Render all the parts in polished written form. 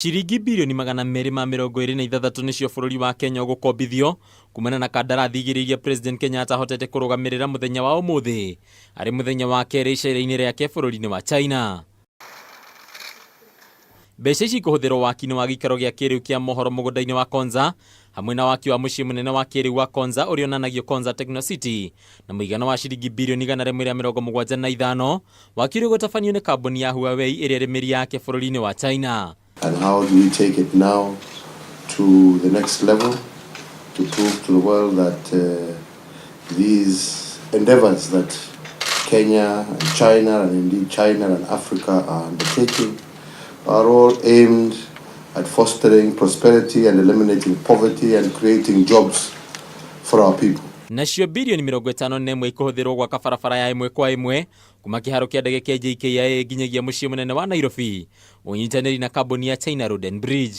Ciringi birioni 226 nĩcio bũrũri wa Kenya ũgũkombithio kumana na kandarathi igĩrĩ iria President Kenyatta ahotete kũrũgamĩrĩra mũthenya wa ũmũthĩ arĩ mũthenya wa kerĩ icera-inĩ rĩake bũrũri-inĩ wa China. Mbeca ici ikũhũthĩrwo waki-inĩ wa gĩikaro gĩa kĩrĩu kĩa mohoro mũgũnda-inĩ wa Konza hamwe na waki wa mũciĩ mũnene wa kĩrĩu wa Konza ũrĩa ũnanagio Konza Techno City na mũigana wa ciringi birioni 175, waki ũrĩa ũgũtabanio nĩ kambuni ya Huawei ĩrĩa ĩrĩ mĩri yake bũrũri-inĩ wa China. And how do we take it now to the next level to prove to the world that these endeavors that Kenya and China and indeed China and Africa are undertaking are all aimed at fostering prosperity and eliminating poverty and creating jobs for our people. Nacio birioni 51 ikũhũthĩrwo gwaka barabara ya ĩmwe kwa ĩmwe kuma kĩharo kĩa ndege kĩa JKIA nginyagia mũciĩ mũnene wa Nairobi, ũnyitanĩri na kambuni ya China Road and Bridge.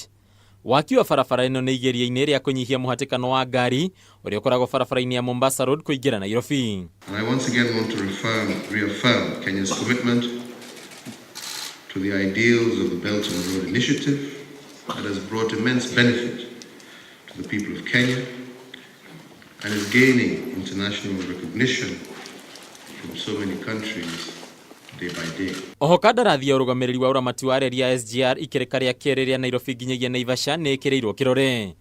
Waki wa barabara ĩno nĩ igeria-inĩ rĩa kũnyihia mũhatĩkano wa ngari ũrĩa ũkoragwo barabara-inĩ ya Mombasa Road kũingĩra Nairobi. And I once again want to reaffirm Kenya's commitment to the ideals of the Belt and Road Initiative that has brought immense benefit to the people of Kenya and is gaining international recognition from so many countries day by day. Oho kandarathi ya ũrũgamĩrĩri wa ũramati wa reri ya SGR ikĩrĩka rĩa kerĩ rĩa Nairobi nginyagia Naivasha nĩ ĩkĩrĩirwo kĩrore.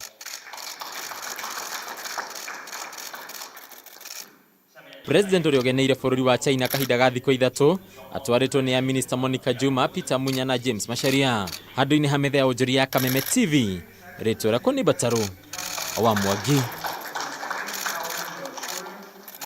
President ũrĩa ũgeneire bũrũri wa China kahinda ga thikũ ithatũ atwarĩtwo nĩ Minister Monica Juma, Peter Munya na James Macharia. Handũ-inĩ ha metha ya ũnjũri ya Kameme TV, rĩtwa rĩakwa nĩ Batarũ wa Mwangi.